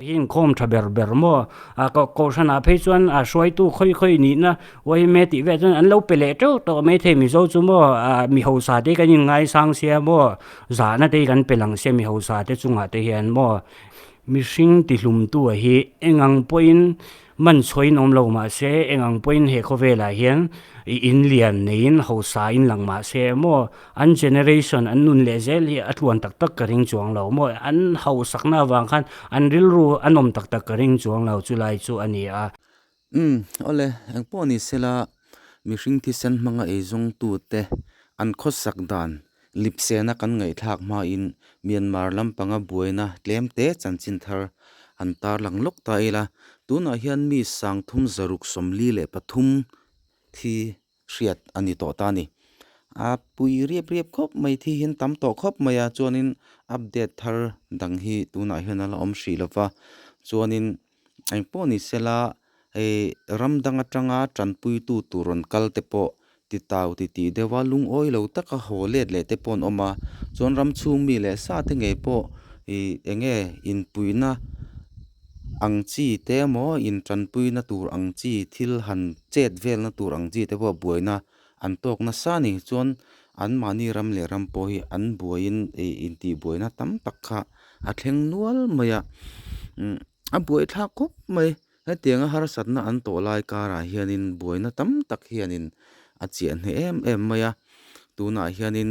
Hi inkhawm tha ber ber maw? A kohhranah phei chuan a hruaitu khawi khawi nihna yma tih vel chuan an lo pe leh teuh tawh maithei Mizo chu maw a mi hausa te kan inngaisang sia maw zahna te hi kan pe lang sia mi hausa te chungah te hian maw mihring tihlumtu hi engang pawhin Man chhuain awm lo mah se, eng ang pawhin he khawvelah hian i in lian neiin hausa in lang mah se maw, an generation an nun leh zel hi a tluan tak tak ka ring chuang lo maw, an hausakna avang khan an rilru a nawm tak tak ka ring chuang lo chulai chu a ni a. Umm, awle, eng pawh ni sela mihring thisen hmanga eizawngtute an khawsak dan lipsena kan ngaihthlak hmain Myanmar lampanga buaina tlemte chanchin thar an tarlang lawk ta ila, tunah hian mi sangthum zaruk 43 thi hriat a ni tawh ta a ni. A pui riap riap khawp mai thi hian tam tawh khawp mai a, chuanin update thar dang hi tunah hian a la awm hrih lova, chuanin engpawh ni sela hei ram dang atanga tanpuitu tur rawn kal te pawh ti tau ti tih deuha lungawi lo taka haw let leh te pawh an awm a, chuan ram chhung mi leh sa te ngei pawh ih eng nge inpuihna ang chi te emaw intanpuina tur ang chi thil han chet velna tur ang chi te pawh buaina an tawk nasa a ni. Chuan anmahni ram leh ram pawh hi an buaiin ih intihbuaina tam tak kha a thleng nual mai a umm a buaithlak khawp mai. Hetianga harsatna an tawh lai karah hianin buaina tam tak hianin a chiah hneh em em mai a, tunah hianin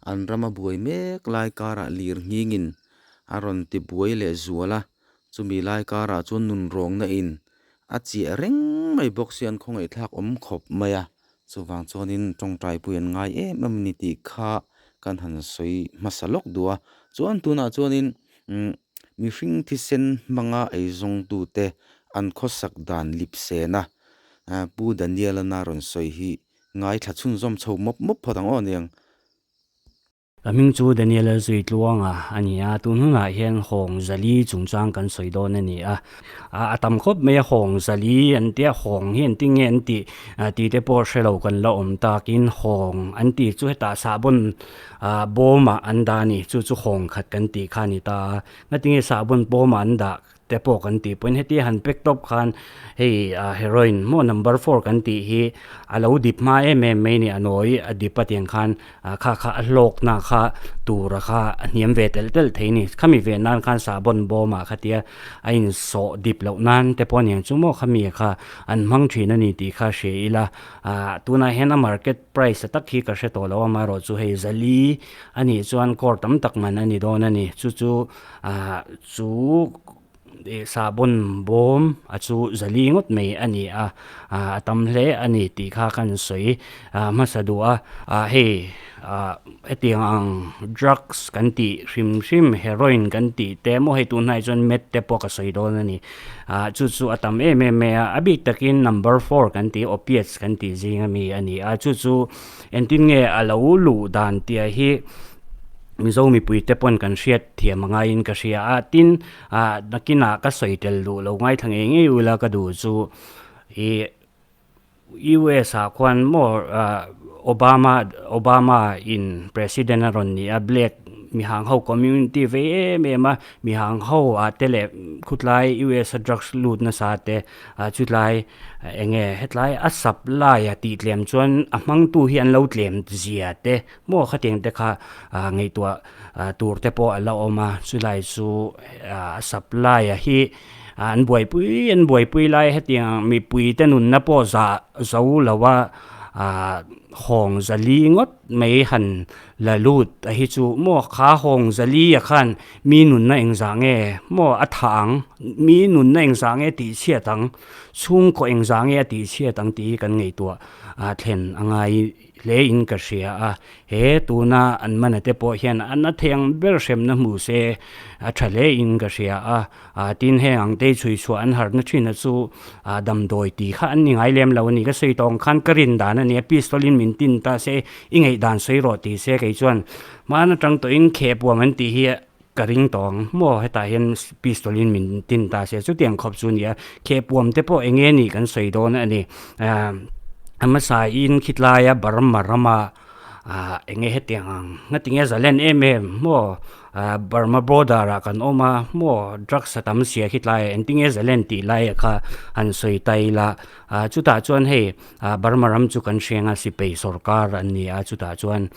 an rama buai mek lai karah lir nghingin a rawn ti buai leh zual a, chumi lai karah chuan nunrawngna in a chiah reng mai bawk si an khawngaihthlak awm khawp mai a, chuvang chuanin tawngtaipui an ngai em em a ni tih kha kan han sawi hmasa lawk duh a, chuan tunah chuanin umm. Mihring thisen hmanga eizawngtute an khawsak dan lipsena Pu Daniel-a rawn sawi hi ngaithla chhunzawm chho mawp mawp phawt ang aw niang. Ka hming chu Daniel Zuitluanga a ni a, tun hunah hian Hawng Zali chungchang kan sawi dawn a ni a. A tam khawp mai a, Hawng Zali an tia, Hawng hi an ti nge an tih tih te pawh hre lo kan la awm takin Hawng an tih chu hetah sahbawn Ah bawmah an dah a ni, chu chu hawng khat kan tih kha a ni ta a, ngatinge sahbawn bawmah an dah te pawh kan tih pawhin hetia han pack tawp khan hei ah heroin maw number four kan tih hi a lo dip hma em em mai a ni, a nawi a dip a tiang khan ah kha kha a hlawkna kha tura kha a hniam ve telh telh thei a ni, khami ve nan khan sahbawn bawmah khatia a insawh dip loh nan te pawh a niang chu maw khami kha an hmang thin a ni tih kha hria ila, ah tunah hian a market Price a tak hi ka hre tawh lo a, amaherawhchu hei zali a nih chuan kawr tam tak man a ni dawn a ni. Chu chu ah chu ih sahbawn bawm a chu zali ngawt mai a ni a, ah a tam hle a ni tih kha kan sawi ah hmasa duh a. Ah hei ah hetiang ang drugs kan tih hrim hrim heroin kan tih te maw hei tunhnaiah chuan meth te pawh ka sawi dawn a ni. Ah chu chu a tam em em mai a, a bik takin number four kan tih opiates kan tih zing ami a ni a, chu chu entin nge a lo luh dan tih hi Mizo mipui te pawn kan hriat thiam a ngaiin ka hria a, tin ah nakinah ka sawi tel duh lo ngaithla ngei ngei ula ka duh chu ih US ah khuan maw Obama Obama in president a rawn ni a, black mihang ho community vei em em a, mihang ho ah te leh khutlai US a drugs lut nasa te ah chutlai eng nge hetlai a supply a tih tlem chuan a hmangtu hi an lo tlem zia te maw khatiang te kha ngaihtuah tur te pawh a la awm a, chulai chu a supply a hi An buaipui an buaipui lai hetiang mipui te nunna pawh zah zo lo a, ah hawng zali ngawt mai han la lut a hi chu maw kha hawng zali ah khan mi nunna engzah nge maw a thah ang, mi nunna engzah nge tih chhiat ang, chhungkaw engzah nge a tih chhiat ang tih hi kan ngaihtuah thlen a ngai. Hle in ka hria a, he tuna an mana te pawh hian an a thei ang ber hremna hmu se a tha hle in ka hria a, ah tin heng ang te chhui chhuah an harhna thin a chu ah damdawi tih kha an ni ngai lem lo a ni, ka sawi tawng khan ka rin dan a ni a, pistol in min tin ta se i ngaih dan sawi rawh ti se kei chuan hmaan atang tawhin khehpuam an tih hi ka ring tawh ang maw hetah hian pistol in min tin ta se chutiang khawp chu a ni a, khehpuam te pawh eng nge nih kan sawi dawn a ni ah a hmasa in khitlaia Burma rama ah eng nge hetiang ang ngatinge zalen em em maw Burma border ah kan awm a maw drugs a tam sia khi tlai ah engtin nge zalen tih lai ah kha han sawi ta ila chutah chuan hei Burma ram chu kan hriang a sipei sorkar an ni a chutah chuan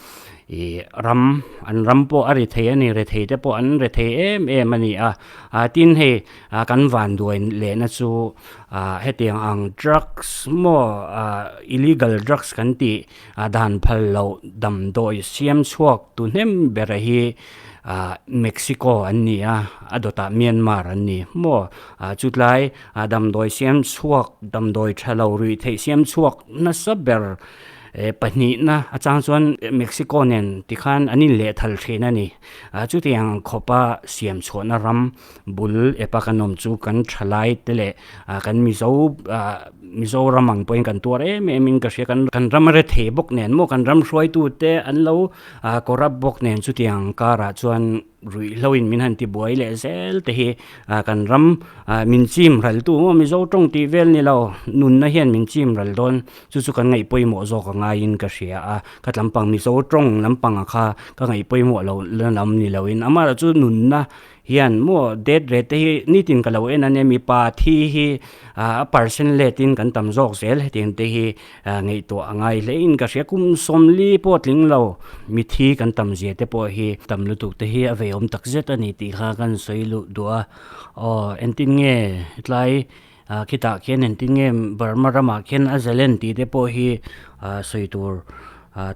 ih ram an ram pawh a ri thei a ni ri thei te pawh an ri thei em em a ni a tin hei kan vanduai lehna chu hetiang ang drugs maw illegal drugs kan tih A dan phal loh damdawi siam chhuak tu hnem ber hi Mexico an ni a, a dawtah Myanmar an ni maw? Chutlai damdawi siam chhuak, damdawi tha lo ruih theih siam chhuak nasa ber pahnihna atang chuan Mexico nen tikhan an inlehthal thin a ni. Chutiang khawpa siam chhuahna ram bul epa kan awm chu kan thalai te leh kan Mizo Mizoram ang pawhin kan tuar em em in ka hria kan kan ram a re thei bawk nen maw kan ram hruaitu te an lo corrupt bawk nen chutiang karah chuan ruihhlo in min han ti buai leh zel te hi kan ram min chim ral tu maw Mizo tawng tih vel ni lo nunna hian min chim ral dawn chu chu kan ngaih pawimawh zawk a ngaiin ka hria a ka tlampang Mizo tawng lampang ah kha ka ngaih pawimawh loh lam ni lo in amaherawhchu nunna Hian maw death rate te hi nitin ka lo en a nia mipa thi hi a percent let in kan tam zawk zel hetiang te hi ngaihtuah a ngai hle in ka hria kum sawmli pawh tling lo mithi kan tam zia te pawh hi tam lutuk te hi a veiawm tak zet a ni tih kha kan sawi luh duh a aw engtin nge tlai khitah khian engtin nge Burma ramah khian a zalen tih te pawh hi sawi tur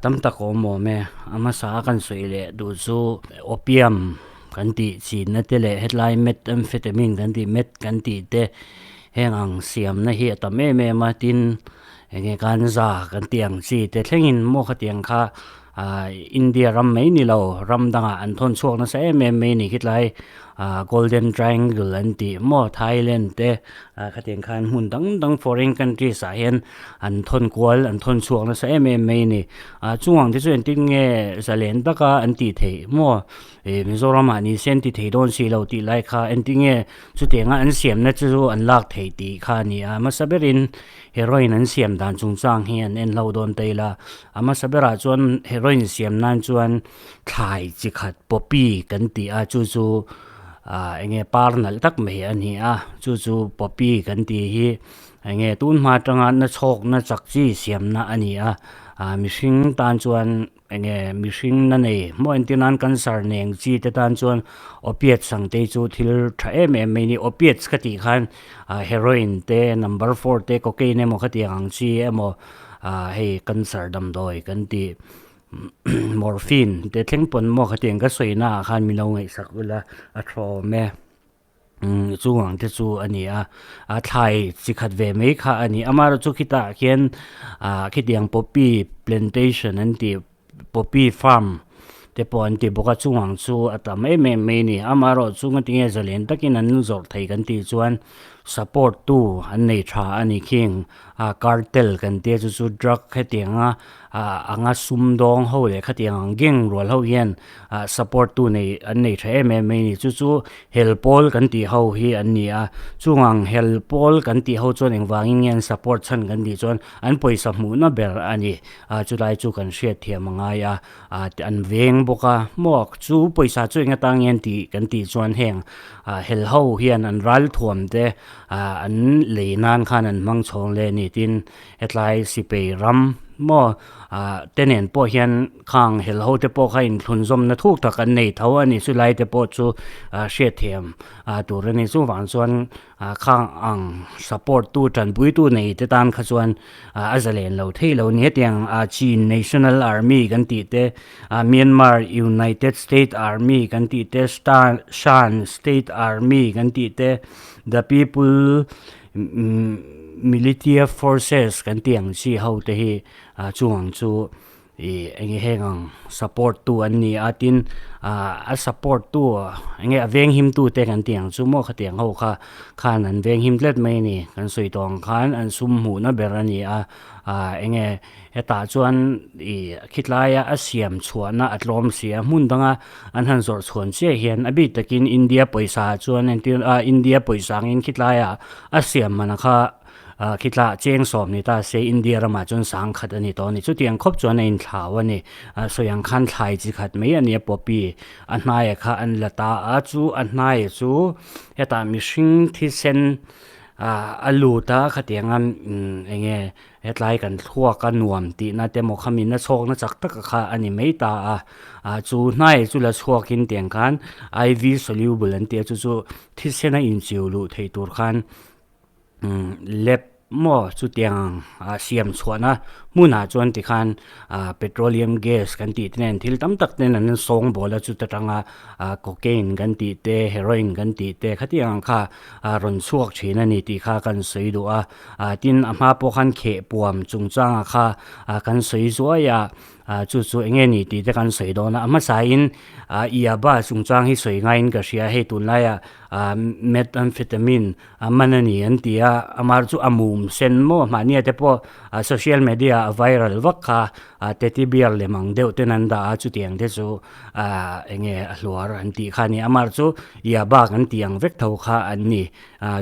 tam tak a awm awm e a hmasa a kan sawi leh duh chu opium. Kan tih chinna te leh hetlai methamphetamine kan tih meth kan tih te heng ang siamna hi a tam em em a tin enge ganja kan tih ang chi te thlengin maw khatiang kha ah India ram mai ni lo ram dangah an thawn chhuak nasa em em mai ni khitlai ah golden triangle an tih maw Thailand te ah khatiang khan hmun dang dang foreign countries ah hian an thawn kual an thawn chhuak nasa em em mai ni ah chung ang te chu engtin nge zalen taka an tih theih maw. Ih Mizoram ah ni sen ti thei dawn si lo tih lai kha entinge chutianga an siamna chu an lak theih tih kha a ni a, hmasa berin heroin an siam dan chungchang hi an en hlo dawn ta ila, a hmasa berah chuan heroin siam nan chuan thlai chi khat poppy kan tih a chu chu ah enge par nalh tak mai a ni a, chu chu poppy kan tih hi enge tun hma atanga na chhawkna chak chi siamna a ni a, ah mihring tan chuan. Enge mihring na nei maw entir nan cancer neng chi te tan chuan opiates ang te chu thil tha em em mai a ni. Opiates ka tih khan heroin te number four te cocaine emaw khatiang ang chi emaw hei cancer damdawi kan tih morphine te thleng pawn maw khatiang ka sawi na ah khan min lo ngaihsak ula a tha awm e. Chung ang te chu a ni a, a thlai chi khat ve mai kha a ni. Amaherawhchu chu khitah khian ah khitiang poppy plantation an tih poppy farm te pawh an ti bawk a, chung ang chu a tam em em mai a ni. Amaherawhchu ngatinge zalen takin an zawrh thei kan tih chuan support tu an nei tha a ni khing a cartel kan tia chu chu drug hetianga ah anga sum dawng ho leh khatiang ang gang rual ho hian ah support tu nei an nei tha em em mai a ni chu chu hel pawl kan tih ho hi an ni a chung ang hel pawl kan tih ho chuan engvangin nge an support chhan kan tih chuan an pawisa hmuhna ber a ni ah chulai chu kan hriat thiam a ngai a ah an veng bawk a maw chu pawisa chu eng atang nge an tih kan tih chuan heng ah hel ho hian an ral thuam te ah an lei nan khan an hmang chhawng leh a ni tin hetlai sipei ram maw ah te nen pawh hian khang hel ho te pawh kha inthlun zawmna thuk tak an nei tho a ni chulai te pawh chu ah hriat thiam ah tur a ni chuvang chuan ah khang ang support tu tanpui tu nei te tan kha chuan ah a zalen lo thei lo a ni hetiang ah Chin National Army kan tih te ah Myanmar United State Army kan tih te Shan State Army kan tih te The People Militia Forces kan tih ang chi ho te hi ah chung ang chu ih eng nge heng ang support tu an ni a tin ah a support tu eng nge a veng him tu te kan tih ang chu maw khatiang ho kha khan an veng him tlat mai a ni kan sawi tawh ang khan an sum hmuhna ber a ni a ah eng nge hetah chuan ih khitlaia a siam chhuahna a tlawm si a hmun danga an han zawrh chhuan chiah hian a bik takin India pawisa ah chuan entir ah India pawisa angin khitlaiah a siam man kha. Khitla cheng sawm ni ta se India ramah chuan sangkhat a ni tawh a ni. Chutiang khawp chuan a inthlau a ni. Sawi ang khan thlai chi khat mai a nia poppy a hnaia kha an la ta a, chu a hnaia chu hetah mihring thisen a lut a khatianga eng nge hetlai kan thluak a nuam tihna te emaw khamin a chhawkna chak tak kha a ni mai ta a. Chu hnaia chu la chhuakin tiang khan IV soluble an tih a chu chu thisen a inchiu luh theih tur khan. Lep maw chutiang ang siam chhuahna hmunah chuan tikhan petroleum gas kan tih te nen thil tam tak ten an sawng bawl a chuta tanga cocaine kan tih te heroin kan tih te khatiang ang kha rawn chhuak thin a ni tih kha kan sawi duh a tin a hma pawh khan kheh puam chungchangah kha kan sawi zuai a. Chu chu eng nge ni tih te kan sawi dawn a, a hmasain Iaba chungchang hi sawi ngaiin ka hria, hei tunlaiah methamphetamine a man a ni an ti a, amah chu a mum sen maw mahnia te pawh social media a viral vak kha teddy bear lem ang deuh ten an dah a, chutiang te chu eng nge a hluar an tih kha a ni, amah chu Iaba kan tih ang vek tho kha an ni,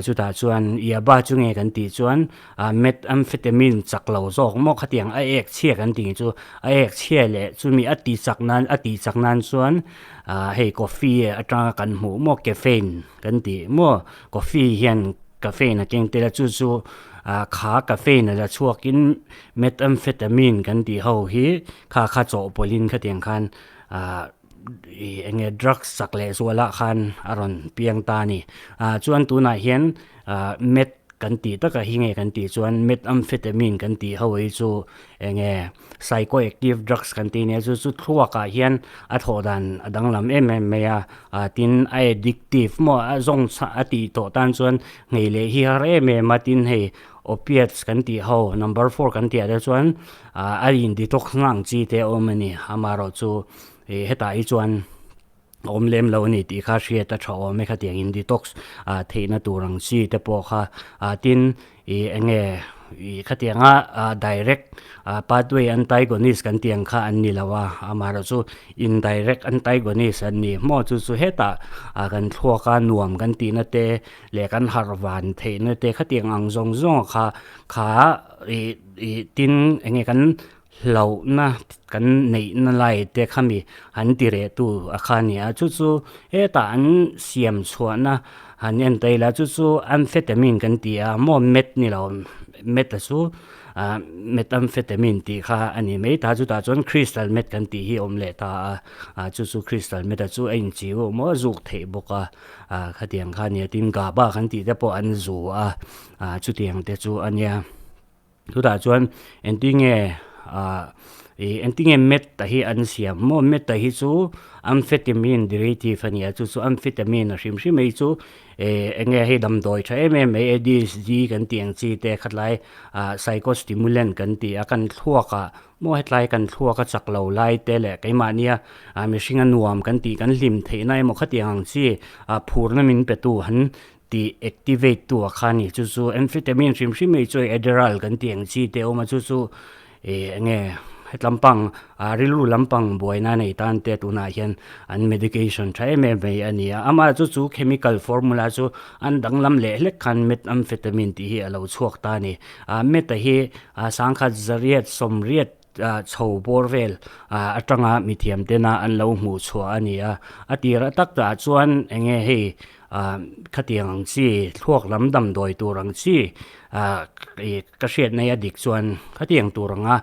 chutah chuan Iaba chu nge kan tih chuan. Methamphetamine chak lo zawk maw khatiang a ek chhia kan tih chu a ek chhia leh chumi a ti chak nan a tih chak nan chuan hei coffee atanga kan hmuh maw caffeine kan tih maw coffee hian caffeine a keng tel a chu chu kha caffeine a la chhuakin methamphetamine kan tih ho hi kha kha chawhpawlhin khatiang khan ah ih eng nge drugs chak leh zualah khan a rawn piang ta a ni ah chuan tunah hian ah met Kan tih takah hi nge kan tih chuan methamphetamine kan tih ho hi chu eng nge psychoactive drugs kan tih nia chu chu thluakah hian a thawh dan a danglam em em mai a ah tin a addictive maw a zawng chhah a tih tawh tan chuan nghei leh hi har em em a tin hei opiates kan tih ho number four kan tih ah te chuan ah a in detox na ang chi te a awm a ni amaherawh chu ih hetah hi chuan. A awm lem lo a ni tih kha hriat a tha awm e khatiang in detox ah theihna tur ang chi te pawh kha ah tin ih eng nge ih khatianga ah direct ah pathway antagonist kan tih ang kha an ni lo a amaherawh chu indirect antagonist an ni maw chu chu hetah ah kan thluak a nuam kan tihna te leh kan harh van theihna te khatiang ang zawng zawng kha kha ih ih tin eng nge kan Hlauhna kan neihna lai te khami an ti reh tu a kha a ni a, chu chu hetah an siam chhuahna han en ta ila chu chu amphetamine kan ti a maw met ni lo met a chu ah methamphetamine tih kha a ni mai ta chutah chuan crystal met kan tih hi a awm leh ta a ah chu chu crystal met a chu a inchiu a awm a zuk theih bawk a ah khatiang kha a ni a tin gaba kan tih te pawh an zu a ah chutiang te chu a nia. Chutah chuan engtinge ah ih engtinge met ta hi an siam maw met ta hi chu amphetamine derivative a ni a chu chu amphetamine a hrim hrim mai chu eh enge hei damdawi tha em em mai A_D_H_D kan tih ang chi te khatlai ah psychostimulant kan tih a kan thluak ah maw hetlai kan thluak a chak lo lai te leh keimahnia ah mihring a nuam kan tih kan hlim theihna emaw khatiang ang chi ah phurna min pe tu han tih activate tu a kha ni chu chu amphetamine hrim hrim mai chu adderall kan tih ang chi te a awm a chu chu ih eng nge hetlam pang ah rilru lampang buaina nei tan te tunah hian an medication tha em em mai a ni a amah chu chu chemical formula chu an danglam leh hlek khan methamphetamine tih hi a lo chhuak ta a ni ah meta hi ah sangkhat zariat sawmriat chho bawr vel atanga mithiam tena an lo hmuh chhuah a ni a a tir a tak tah chuan eng nge hei khatiang ang chi thluak lam damdawi tur ang chi ih ka hriat nei a dik chuan khatiang tur anga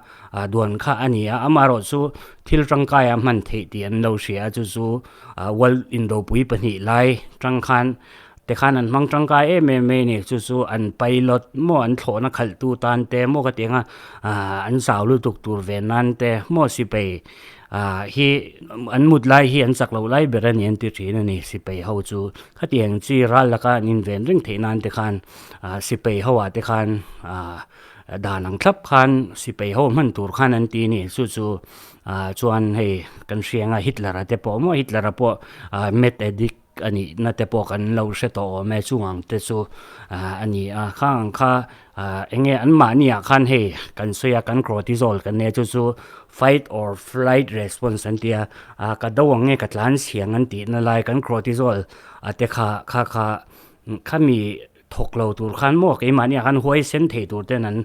duan kha a ni a amaherawh chu thil tangkai a hman theih tih an lo hria a chu chu world indopui pahnih lai tang khan Tikhan an hmang tangkai em em mai a ni, chu chu an pilot maw an thlawhna khalh tu tan te maw ka ti ang a, ah an zau lutuk tur ve nan te maw sipai ah hi an mut lai hi an chak loh lai ber a ni an ti thin a ni sipai ho chu khatiang chi ral laka an inven reng theih nan te khan ah sipai ho ah te khan ah dan ang thlap khan sipai ho hman tur khan an ti a ni chu chu ah chuan hei kan hria ang a Hitler a te pawh maw Hitler a pawh ah meth addict a nih na te pawh kan lo hre tawh awm e chung ang te chu ah a ni a khang ang kha ah eng nge an mahni ah khan hei kan sawi a kan cortisol kan nia chu chu fight or flight response an tia ah ka do ang nge ka tlan chhiang an tih na lai kan cortisol a te kha kha kha khami. Thawk lo tur khan maw keimahni ah khan huaisen thei tur ten an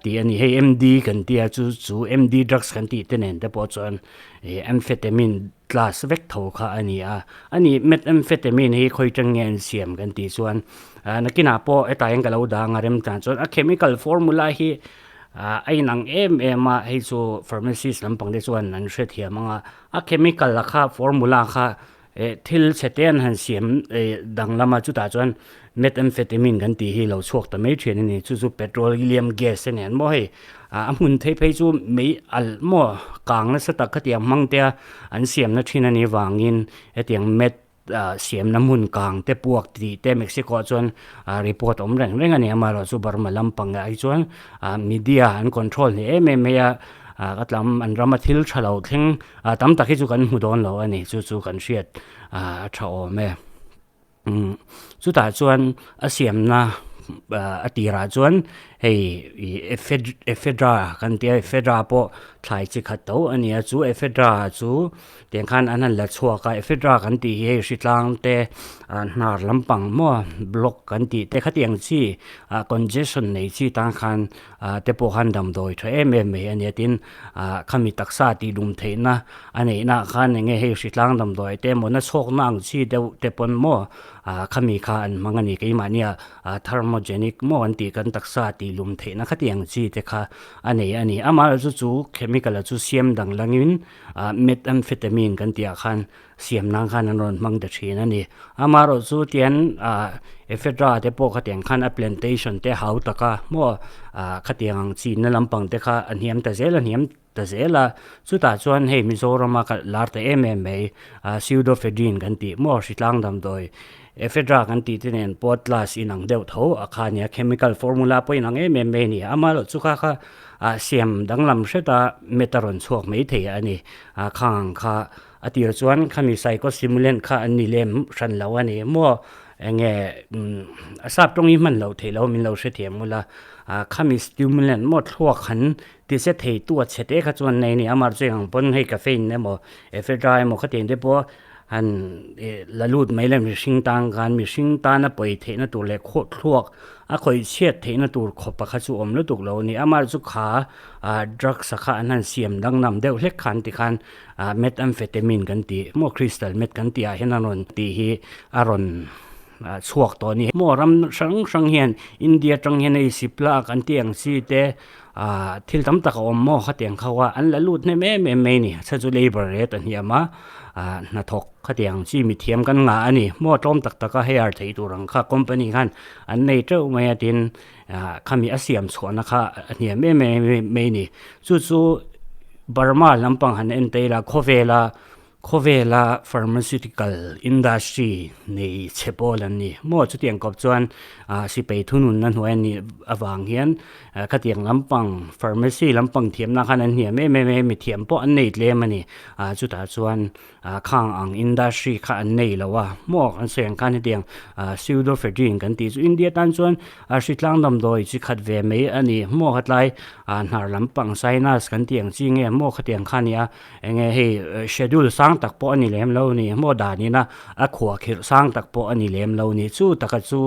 ti a ni. Hei MD kan tia chu chu MD drugs kan tih te nen te pawh chuan ih amphetamine class vek tho kha a ni a. A ni methamphetamine hi khawi tang nge an siam kan tih chuan nakinah pawh hetah hian ka lo dang a remchang chuan a chemical formula hi a inang em em a hei chu pharmacist lampang te chuan an hrethiam ang a. A chemical a kha formula kha Eh thil chhe te an han siam eh danglam a chutah chuan methamphetamine kan tih hi lo chhuak ta mai thin a ni chu chu petroleum gas a nen maw hei ah a hmun phei phei chu mei alh maw kang nasa tak khatiang hmang te a an siam na thin a nih vangin hetiang meth ah siam na hmun kang te puak tih te Mexico ah chuan ah report a awm reng reng a ni amaherawh chu Burma lampang ah hi chuan ah media an control hle em em mai a ah ka tlam an rama thil tha lo thleng Ah tam tak hi chu kan hmu dawn lo a ni, chu chu kan hriat ah a tha awm e. Umm chutah chuan a siamna ah a tirah chuan hei ih ephedra kan tia ephedra pawh thlai chi khat tho a ni a, chu ephedra chu tiang khan an han la chhuak a, ephedra kan tih hi hei hritlang te ah hnar lampang maw block kan tih te khatiang chi ah congestion nei chi tan khan ah te pawh khan damdawi tha em em mai a nia tin ah khami taksa tih dum theihna a neihna ah khan eng nge hei hritlang damdawi te emaw na chhawkna ang chi deuh te pawn maw ah khami kha an hmang a ni keimahnia ah thermogenic maw an tih kan taksa tih lum theihna khatiang chi te kha a nei a ni amaherawhchu chu chu chemical ah chu siam dang langin ah methamphetamine kan tih ah khan siam nan khan an rawn hmang ta thin a ni. Amaherawh chu tian ah ephedra te pawh khatiang khan a plantation te hau tak a maw ah khatiang ang chinna lampang te kha a hniam ta zel a hniam ta zel a chutah chuan hei Mizoram a kalh lar ta em em mai ah pseudoephedrine kan tih maw hritlang damdawi ephedra kan tih te nen pawh class inang deuh tho a kha nia chemical formula pawh inang em em mai a ni. Amaherawh chu kha kha ah siam danglam hret a met a rawn chhuak maithei a ni ah khang ang kha. A tir chuan khami psychostimulant kha an ni lem hran lo a ni maw? Enge a sap tawng hi hman loh theih lo min lo hrethiam ula, khami stimulant maw thluak han ti se thei tu a chhe te kha chuan nei a ni. Amah chu eng ang pawn hei caffeine emaw ephedra emaw khatiang te pawh han la lut mai le mihring tan khan mihring tana pawi theihna tur leh thluak a khawih chhiat theihna tur khawpa kha chu awm lutuk lo a ni. Amah chu kha drugs a kha an han siam danglam deuh hlek khan tikhan ah methamphetamine kan tih maw crystal meth kan tih ah hian a rawn tih hi a rawn chhuak tawh a ni. Maw ram hrang hrang hian India atang hian hei Cipla kan tih ang chi te ah thil tam tak a awm maw khatiang kho a an la lut hnem em em mai a ni. A chhan chu labour rate a hniam a ah hnathawk khatiang chi mithiam kan ngah a ni. Maw tlawm tak tak a hire theih tur ang kha company khan an nei teuh mai a tin ah khami a siam chhuahna kha a hniam em em mai a ni. Chu chu Burma lampang han en ta ila khawvela khawvela pharmaceutical industry nei chhe pawl an ni maw chutiang kawp chuan ah sipai thununna hnuai an nih avang hian khatiang lampang pharmacy lampang thiamna khan an hniam em em a mithiam pawh an nei tlem a ni ah chutah chuan ah khang ang industry kha an nei lo a maw kan sawi ang khan hetiang ah pseudoephedrine kan tih chu India tan chuan a hritlang damdawi chi khat ve mai a ni maw khatlai ah hnar lampang sinus kan tih ang chi nge maw khatiang kha a ni a eng nge hei schedule sang tak pawh a ni lem lo a ni maw danin a a khuah khirh sang tak pawh a ni lem lo a ni chu taka chu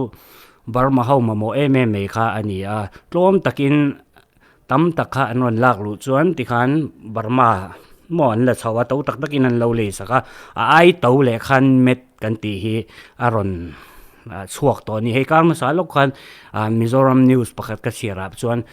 Burma ho mamawh em em mai kha a ni a tlawm takin. Tam tak kha an rawn lak luh chuan tikhan Burma maw an la chho a, to tak takin an lo lei sak a, a ai to leh khan met kan tih hi a rawn chhuak tawh a ni. Hei kar hmasa lawk khan Mizoram news pakhat ka chhiar ah chuan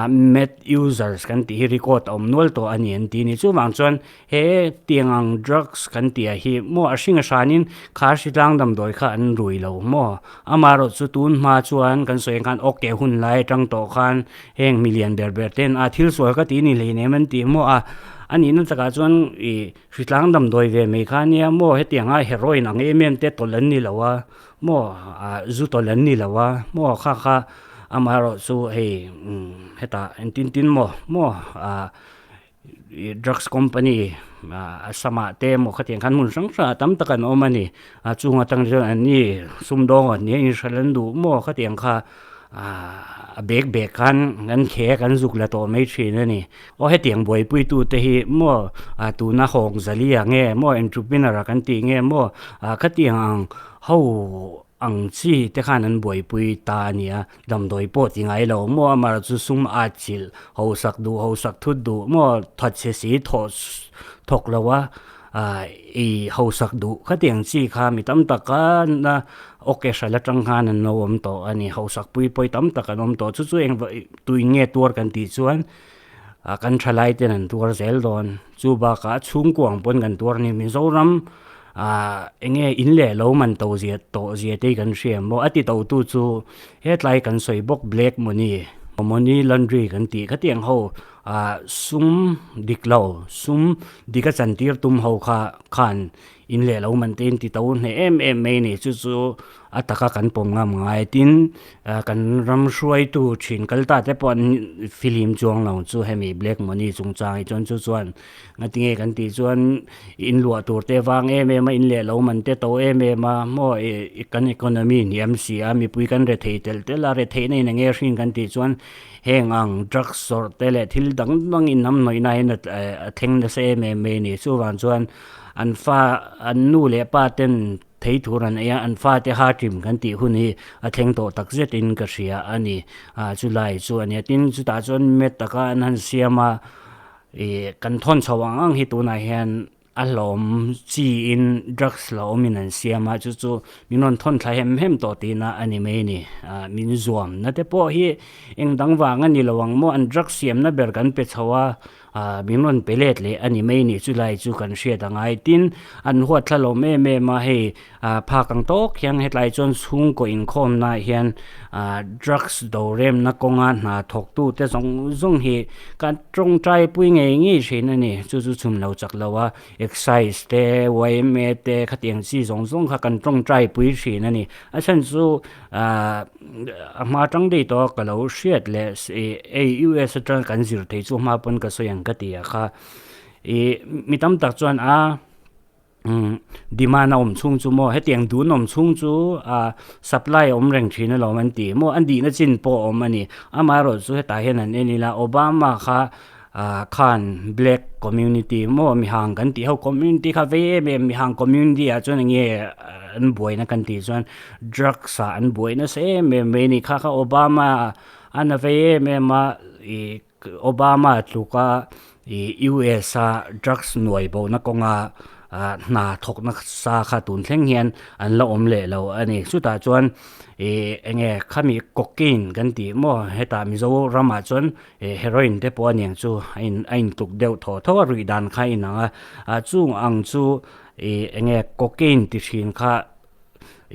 met users kan tih hi record a awm nual tawh a ni an ti a ni. Chuvang chuan He tiang ang drugs kan tih ah hi maw a hring a hranin kha hritlang damdawi kha an rui lo maw? Amaherawh chu tun hma chuan kan sawi ang khan ok hun lai atang tawh khan heng milian ber ber ten a thil sual ka tih ni hleinem an tih maw a a nihna takah chuan ih hritlang damdawi ve mai kha ania maw hetiang a heroin ang em em te tawlh an ni lo a maw ah zu tawlh an ni lo a maw kha kha amaherawh chu hei hetah engtin tin maw maw ah. Drugs company Assam-ah te emaw khatiang khan hmun hrang hrangah tam tak an awm a ni. A chung atang chuan an ni sumdawng an nia inhral an duh maw khatiang kha a bek bek khan an khek an zuk la tawh mai thin a ni. Aw hetiang buaipuitute hi maw tuna hawng zalia nge maw entrepreneur-a kan tih nge maw khatiang ang ho. ang chi te khan an buaipui ta a ni a, damdawi pawh ti ngai lo maw amaherawhchu chu sum a chilh hausak duh hausak thut duh maw thatchhe si thawh thawk lo a ah ei hausak duh khatiang chi kha mi tam tak a na awke hral atang khan an lo awm tawh a ni hausak pui pawi tam tak an awm tawh chu chu eng tuin nge tuar kan tih chuan ah kan thalai ten an tuar zel dawn chu bakah chhungkua ang pawn kan tuar a ni Mizoram ah eng nge in leh lo man to zia tawh zia te hi kan hria maw a ti to tu chu hetlai kan sawi bawk black money money laundry kan tih khatiang ho ah sum dik lo sum dik a chantir tum ho kha khan in leh lo man te in ti to hneh em em mai a ni chu chu a taka kan pawm ngam ngai tin ah kan ram hruaitu thin kal ta te pawh an fihlim chuang lo chu hemi black money chungchang hi chuan chu chuan ngatinge kan tih chuan in luah tur te vang em em a in leh lo man te to em em a maw ih kan economy hniam si a mipui kan re thei telh telh a re theihna in enge hrin kan tih chuan heng ang drugs zawrh te leh thil dang dang in hnam hnawih na hian a thleng nasa em em mai a ni chuvang chuan an fa an nu leh pa ten thei tur an ei a an fate ha ṭim kan tih hun hi a thleng tawh tak zetin ka hria a ni ah chulai chu a nia tin chutah chuan met taka an han siam a ih kan thawn chho ang ang hi tunah hian a hlawm chiin drugs la awmin an siam a chu chu min rawn thawn thla hem hem tawh tihna a ni mai a ni ah min zuamna te pawh hi eng dang vang a ni lo ang maw an drugs siamna ber kan pe chho a. Ah min rawn pe let leh a ni mai ni chulai chu kan hriat a ngai tin an huat thla lawm em em a hei ah phak ang tawk hian hetlai chuan chhungkaw inkhawmna ah hian ah drugs doremna kawnga hna thawk tu te zawng zawng hi kan tawngtai pui ngei ngei thin a ni chu chu chhun lo chak lo a excise te yma te khatiang chi zawng zawng kha kan tawngtai pui thin a ni a chhan chu Ahh a hma tang daih tawh a ka lo hriat leh hei US atang kan zir thei chu hma pawn ka sawi ang ka ti a kha ih mi tam tak chuan a umm demand a awm chhung chu maw hetiang dun awm chhung chu ah supply a awm reng thin alawm an ti maw an dihna chin pawh a awm a ni amaherawh chu hetah hian an en ila Obama kha ah khan black community maw mihang kan tih ho community kha vei em em mihang community ah chuan enge an buaina kan tih chuan drugs ah an buai nasa em em mai a ni kha kha Obama a na vei em em a ih Obama tluka ih U_S a drugs nuai bo na kawnga ah hna thawk nasa kha tun thleng hian an la awm leh lo a ni chutah chuan ih enge khami cocaine kan tih maw hetah Mizoram ah chuan He heroin te pawh a niang chu a in a intluk deuh thaw thaw a ruih dan kha a inang a ah chung ang chu ih eng nge cocaine ti thin kha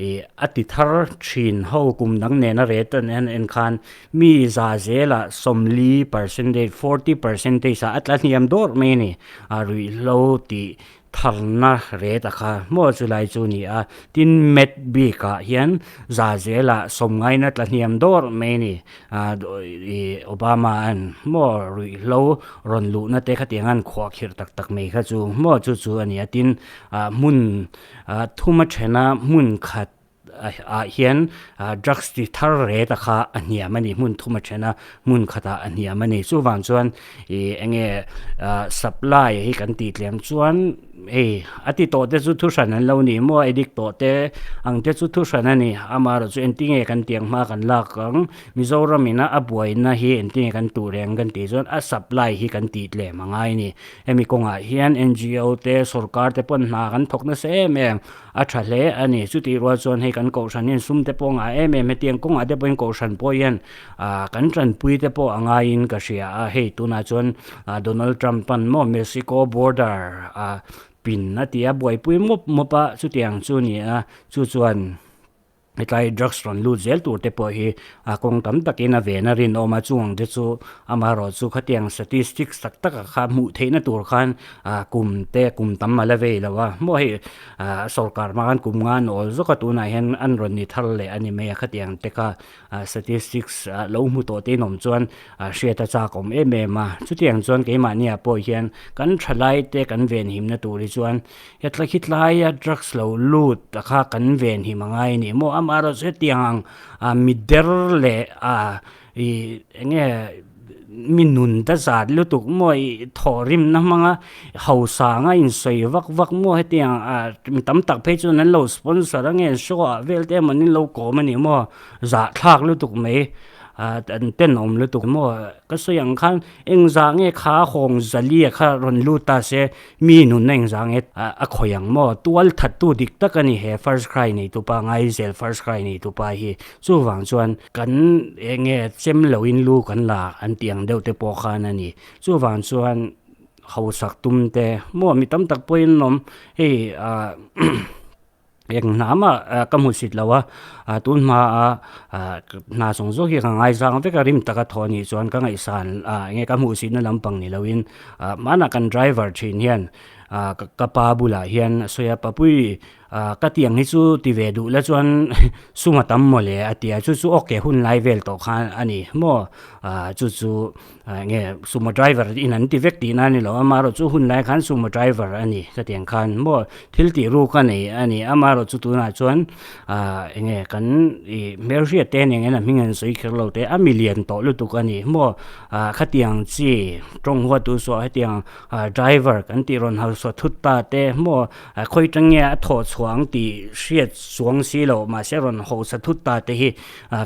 ih a ti thar thin ho kum dang nena ret an en en khan mi za zelah sawmli percentage forty percentage ah a tla hniam dawrh mai a ni a ruihhlo tih Tharna ret a kha maw chulai chu ni a, tin met bik ah hian za zelah sawmngaina tla hniam dawr mai a ni. Ih Obama an maw ruihhlo rawn luhna te khatiang an khuahkhirh tak tak mai kha chu maw chu chu a ni a, tin hmun thuma thena hmun khat ah hian drugs ti thar ret a kha a hniam a ni hmun thum a then a hmun khatah a hniam a ni chuvang chuan ih eng nge supply hi kan tih tlem chuan hei a ti tawh te chu thu hran an lo ni maw addict tawh te ang te chu thu hran a ni amaherawh chu engtin nge kan tiang hma kan lak ang Mizoram ina a buaina hi engtin nge kan tuh reng kan tih chuan a supply hi kan tih tlem a ngai a ni hemi kawngah hian N_G_O te sorkar te pawn hna kan thawk nasa em em. A tha hle a ni. Chutih rual chuan hei kan kohhran hian sum te pawh a ngah em em hetiang kawngah te pawhin kohhran pawh hian ah kan tanpui te pawh a ngaiin ka hria a. Hei tunah chuan ah Donald Trump an maw Mexico border ah pin a ti a buaipui mawp mawp a chutiang chu a ni a chu chuan hetlai drugs rawn lut zel tur te pawh hi a kawng tam takin a ven a rinawm a chung ang te chu amaherawhchu khatiang statistics tak tak ah kha hmuh theihna tur khan ah kum te kum tam a la vei lo a maw hei ah sorkar hma khan kum nga an awl zawk a tunah hian an rawn ni thar leh a ni mai a khatiang te kha ah statistics ah lo hmu tawh te in awm chuan ah hriat a chak awm em em a chutiang chuan keimahni ah pawh hian kan thalai te kan venhimna tur hi chuan Hetlai khi tlaia drugs lo lut a kha kan ven hi mangai a ni maw amaherawhchu hetiang ang ah mi der leh ah ih eng nge Mi nun ta zat lutuk maw i thawhrimna hmanga hausa anga insawi vak vak maw hetiang ah mi tam tak phei chuan an lo sponsor a nge show ah vel te emaw an lo kawm a ni maw zahthlak lutuk mai ah an tenawm lutuk maw ka sawi ang khan engzah nge kha hawng zalia kha rawn lut ta se mi nunna engzah nge a khawi ang maw tual that tu dik tak a ni he first cry nei tupa ngaizel first cry nei tupa hi chuvang chuan Kan eng nge chem loin lu kan la an tih ang deuh te pawh khan a ni. Chuvang chuan hausak tum te maw mi tam tak pawhin an awm hei ah eng hna mah ka hmu sit lo a, ah tun hma a ah hna zawng zawng hi ka ngaizang vek a rim taka thaw a nih chuan ka ngaihsan ah eng nge ka hmuh sitna lampang ni loin ah hmanah kan driver thin hian ah ka pa bulah hian a sawi a papui Ah ka tiang hi chu ti ve duh la chuan sum a tam maw le a ti a, chu chu okay hun lai vel tawh khan a ni maw ah chu chu eng nge sumo driver in an ti vek tihna a ni lo amaherawh chu hun lai khan sumo driver a ni ka tiang khan maw thil tih ruk a nei a ni amaherawh chu tunah chuan ah eng nge kan ih hmelhriat te nen hian a hming an sawi kher lo te a milian tawh lutuk a ni maw ah khatiang chi tawng huat duh suah hetiang ah driver kan tih rawn hausa thut ta te maw A khawi tang nge a thawh chhuah ang tih hriat chuang si loh mahse rawn hausa thut ta te hi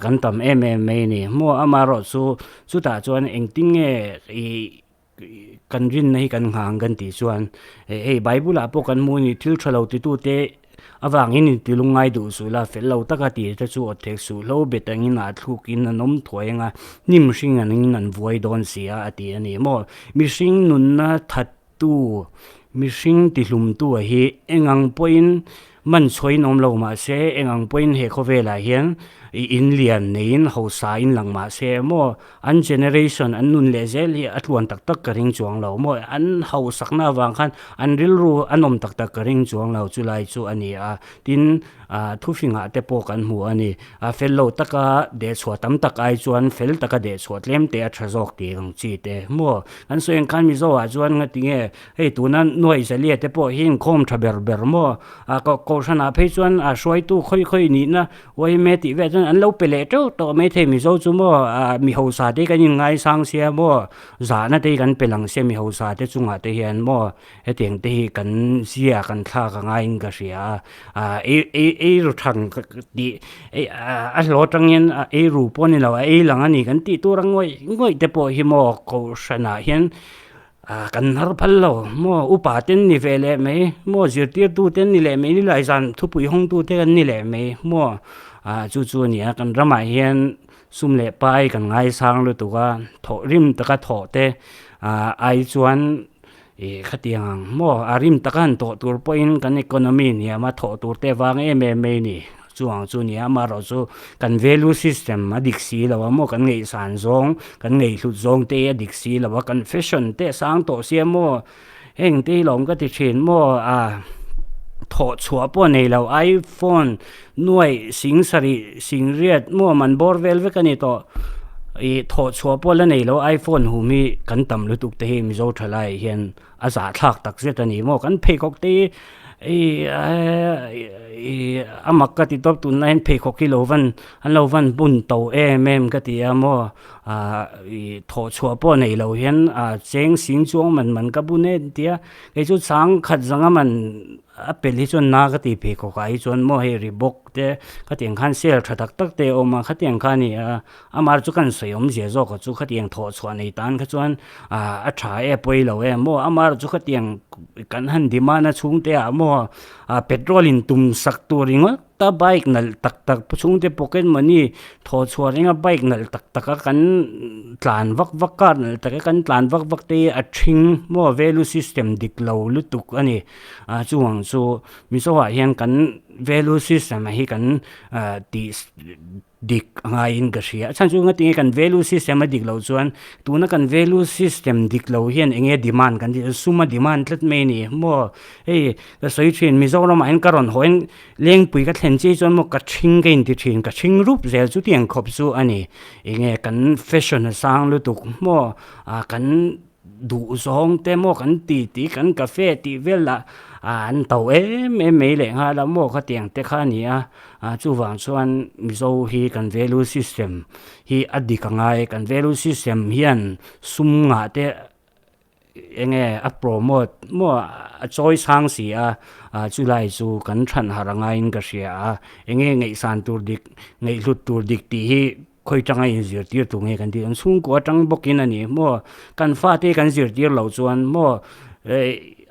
kan tam em em mai a ni. Maw amaherawh chu chutah chuan engtin nge ih kan rinna hi kan nghah ang kan tih chuan hei Bible ah pawh kan hmu a ni thil tha lo titute avangin inti lungngai duh suh la fel lo taka tih te chu awt thek suh hlo bet angin ah thlukin an awm thuai anga hnim hring angin an vuai dawn si a a ti a ni. Maw mihring nunna that Tu mihring tihlumtu a hi eng ang pawhin man chhuain awm lo mah se, eng ang pawhin he khawvelah hian i in lian neiin hausa in lang mah se maw, an generation an nun leh zel hi a tluan tak tak ka ring chuang lo maw, an hausakna avang khan an rilru a nawm tak tak ka ring chuang lo chulai chu a ni a, tin ah thufingah te pawh kan hmu a ni, a fel lo taka dehchhuah tam tak ai chuan fel taka dehchhuah tlem te a tha zawk tih ang chi te maw. An sawi ang khan Mizo ah chuan nga tinge hei tuna nuaih zalia te pawh hi inkhawm tha ber ber maw a kohhran ah phei chuan a hruaitu khawi khawi nihna yma tih vel chuan an lo pe leh teuh tawh maithei Mizo chu maw a mi hausa te kan inngaisang sia maw zahna te hi kan pe lang sia mi hausa te chungah te hian maw hetiang te hi kan zia kan thlak a ngaiin ka hria a ah ei ei ei ru thang tih a hlawh atangin a ei ru pawh a ni lo a ei lang a ni kan tih tur a ngawih ngawih te pawh hi maw kohhranah hian ah kan hnar phal lo maw upa te an ni ve leh mai maw zirtirtu te an ni leh mai nilai zan thupui hawng tu te an ni leh mai maw ah chu chu a ni a kan ramah hian sum leh pai kan ngaisang lutuk a thawh rim taka thawh te ah ai chuan. Ih khatiang ang maw a rim taka han tawh tur pawhin kan economy hniam a thawh tur te vang em em mai a ni. Chuang chu nia amaherawh chu kan value system a dik si lo a maw kan ngaihsan zawng kan ngaihhlut zawng te hi a dik si lo a kan fashion te a sang tawh sia maw heng te hi lawm ka ti thin maw a thawh chhuah pawh nei lo iphone nuaih sing sarih sing riat maw man bawr vel vek a ni tawh. Ih thawh chhuah pawh la nei lo iPhone hum hi kan tam lutuk te hi Mizo thalai hian a zahthlak tak zet a ni maw kan pheikhawk te hi ih a mak ka ti tawp tunlai hian pheikhawk hi lo van an lo van bun to em em ka ti a maw ah ih thawh chhuah pawh nei lo hian ah cheng sing chuang man man ka bun e an ti a kei chu changkhat zanga man a pel hi chuan na ka ti pheikhawk ah hi chuan maw hei Reebok te khatiang khan sale tha tak tak te a awm a khatiang kha a ni a. Amar chu kan sawi awmzia zawk a chu khatiang thawh chhuah nei tan kha chuan a tha e pawi lo e maw amar chu khatiang kan han demand a chhungte ah maw petrol in tum sak tur ringawt a bike nalh tak tak chhungte pocket money thawh chhuah ringa bike nalh tak tak a kan tlan vak vak car nalh tak a kan tlan vak vak te hi a ṭhing maw value system dik lo lutuk a ni a chuvang chu Mizo ah hian kan value system ah hi kan tih Dik a ngaiin ka hria. A chhan chu nga tinge kan value system a dik loh chuan tuna kan value system dik lo hian eng nge demand kan tih sum a demand tlat mai a ni maw. Hei ka sawi thin Mizoramah hian ka rawn haw in lengpui ka thlen chiah chuan maw ka ṭhing ka inti thin ka ṭhing rup zel chutiang khawp chu a ni. Eng nge kan fashion a sang lutuk maw ah kan. duh zawng te maw kan ti tih kan cafe tih vel lah an to em em mai leh nghal a maw khatiang te kha a ni a ah chuvang chuan Mizo hi kan value system hi a dik angai kan value system hian sum ngah te eng nge a promote maw a chawi sang si a ah chulai chu kan than harh angaiin ka hria a eng nge ngaihsan tur dik ngaihhlut tur dik tih hi. Khawi tanga inzirtir tur nge kan tih ang chhungkua atang bawkin a ni maw kan fate kan zirtir loh chuan maw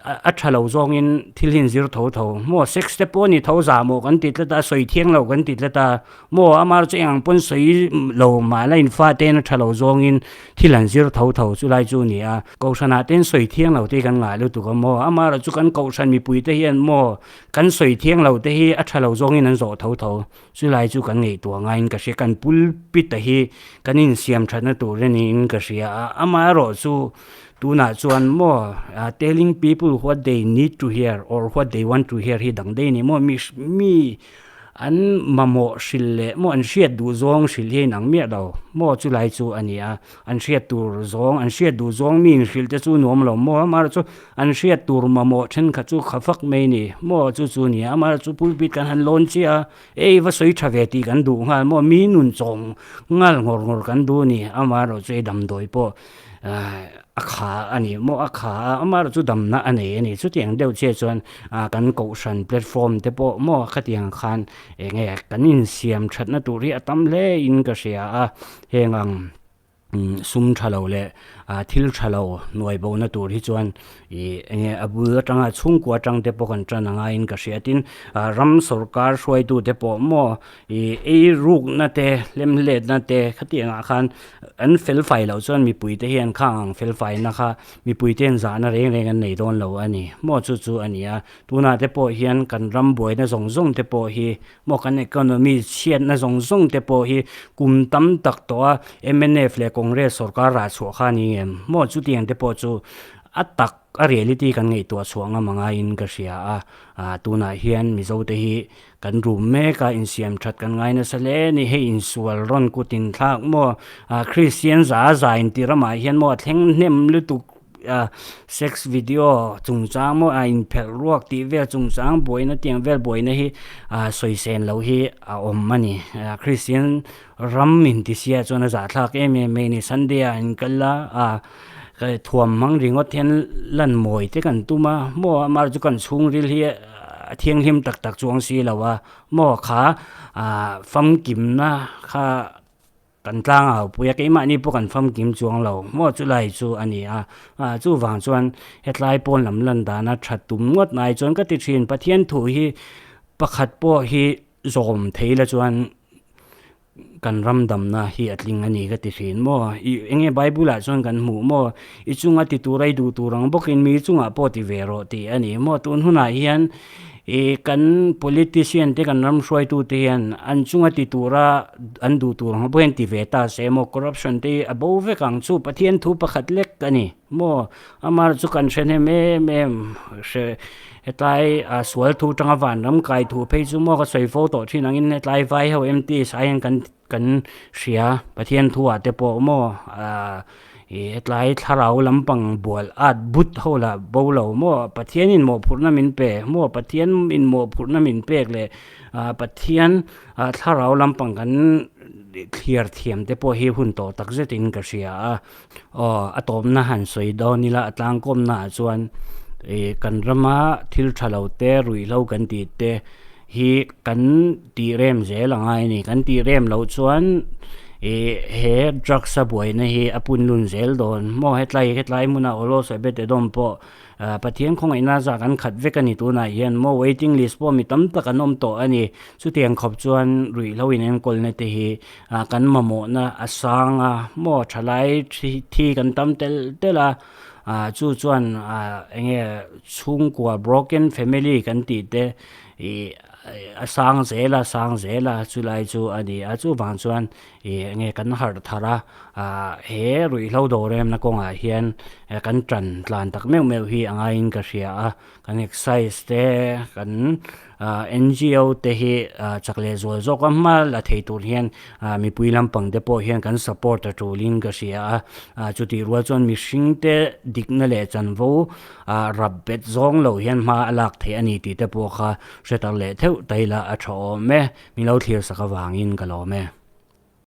a tha lo zawngin thil hi inzir tho tho maw sex te pawh a ni tho zah maw kan ti tlat a sawi thiang lo kan ti tlat a maw amah chu eng ang pawn sawi lo mahla in fate a tha lo zawngin thil an zir tho tho chu lai chu a ni a kohhranah te sawi thiang lo te kan ngah lutuk a maw amaherawhchu chu kan kohhran mipui te hian maw kan sawi thiang lo te hi a tha lo zawngin an zawh tho tho. Chulai chu kan ngaihtuah ngaiin ka hria, kan pulpit a hi kan insiam thatna tur a niin ka hria a, amaherawh chu tunah chuan maw telling people what they need to hear or what they want to hear hi dang daih a ni maw, mi mi an mamawh hrilh leh maw an hriat duh zawng hrilh hi a inang miah lo maw chulai chu a ni a. An hriat tur zawng, an hriat duh zawng mi inhrilh te chu nuam lo maw? Amaherawh chu an hriat tur mamawh thenkhat chu kha fak mai ni maw? Chu chu nia, amaherawh chu pulpit kan han lawn chiah a, ei va sawi tha ve tih kan duh nghal maw? Mi nun chawm nghal ngawr ngawr kan duh a ni, amaherawh chu ei damdawi pawh a kha a ni maw? A kha a, amaherawh chu damna a nei a ni. Chutiang deuh chiah chuan kan kohhran platform te pawh maw khatiang khan eng nge kan insiam thatna tur hi a tam hle in ka hria a, heng ang sum tha lo leh thil tha lo hnuai bo na tur hi chuan ih eng nge a bul atanga chhungkua atang te pawh kan tan a ngaiin ka hria tin ram sawrkar hruaitu te pawh maw ih ei ruk na te hlemhlet na te khatiang ah khan an fel fai loh chuan mipui te hian khang ang fel fai na kha mipui te hian zahna reng reng an nei dawn lo a ni maw chu chu a ni a tunah te pawh hian kan ram buaina zawng zawng te pawh hi Maw kan economy chhiatna zawng zawng te pawh hi kum tam tak tawh a mnf leh Congress sorkar rah chhuah kha a ni ngem? Maw chutiang te pawh chu a tak a reality kan ngaihtuah chhuah ngam a ngaiin ka hria a, ah tunah hian Mizo te hi kan rum mek a insiam that kan ngai nasa hle a ni, hei insual rawn kut inthlak maw ah Christian za za inti ramah hian maw a thleng hnem lutuk Sex video chungchang maw a inphelh ruak tih vel chungchang buaina tiang vel buaina hi sawisên loh hi a awm a ni. Kristian ram intisia chuan a zahthlak em em mai a ni. Sunday ah an kal a, thuam hmang ringawt hian lan mawi te kan tum a, maw amaherawhchu chu kan chhungril hi a thianghlim tak tak chuang si lo a, maw kha famkimna kha. Kan tlang au pui a, keimahni pawh kan famkim chuang lo maw chulai chu a ni a, chuvang chuan hetlai pawn lam lan dana tha tum ngawt mai chuan ka ti thin, Pathian thu hi pakhat pawh hi zawm thei la chuan kan ram damna hi a tling a ni ka ti thin maw, i eng nge Bible ah chuan kan hmuh maw, i chunga ti tura i duh tur ang bawkin mi chungah pawh ti ve rawh tih a ni maw, tun hunah hian Ih kan politician te kan ram hruaitu te hian an chunga ti tura an duh tur ang pawh hian ti ve ta se maw corruption te hi a bo vek ang chu Pathian thu pakhat lek a ni maw amah chu kan hre hnem em em hre hetlai ah sual thu tanga vanram kai thu phei chu maw ka sawi fo tawh thin angin hetlai vai ho MTS ah hian kan Kan hria Pathian thu ah te pawh maw ah ih hetlai thlarau lampang bual at but ho lah bo lo maw Pathian in mawhphurhna min pe maw Pathian in mawhphurhna min pek leh ah Pathian ah thlarau lampang kan thliar thiam te pawh hi hun tawh tak zet in ka hria a aw a tawpna han sawi dawn ila a tlangkawmna ah chuan ih kan rama thil tha lo te ruihhlo kan tih te. Hi kan tih rem zel a ngai a ni. Kan tih rem loh chuan ih he drugs a buaina hi a pun lun zel dawn. Maw hetlai hetlai hmunah Awlaw Sawi Bete Dawm pawh ah Pathian khawngaihna zah kan khat vek a ni tunah hian maw waiting list pawh mi tam tak an awm tawh a ni. Chutiang khawp chuan ruihhlo in enkawlna te hi ah kan mamawhna a sang a, maw thalai thi kan tam telh telh a, ah chu chuan ah eng nge chhungkua broken family kan tih te Ih a sang zel a sang zel a chulai chu a ni a chuvang chuan ih enge kan harh thar a ah he ruihhlo dawr emna kawngah hian kan tan tlan tak meuh meuh hi a ngaiin ka hria a kan exercise te kan. NGO te hi chak leh zual zawk a hma la thei tur hian mipui lampang te pawh hian kan support a tulin ka hria a, chutih rual chuan mihring te dikna leh chanvo rap bet zawng lo hian hma a lak theih a ni tih te pawh kha hre tar leh theuh ta ila a tha awm e, min lo thlir sak avangin ka lawm e.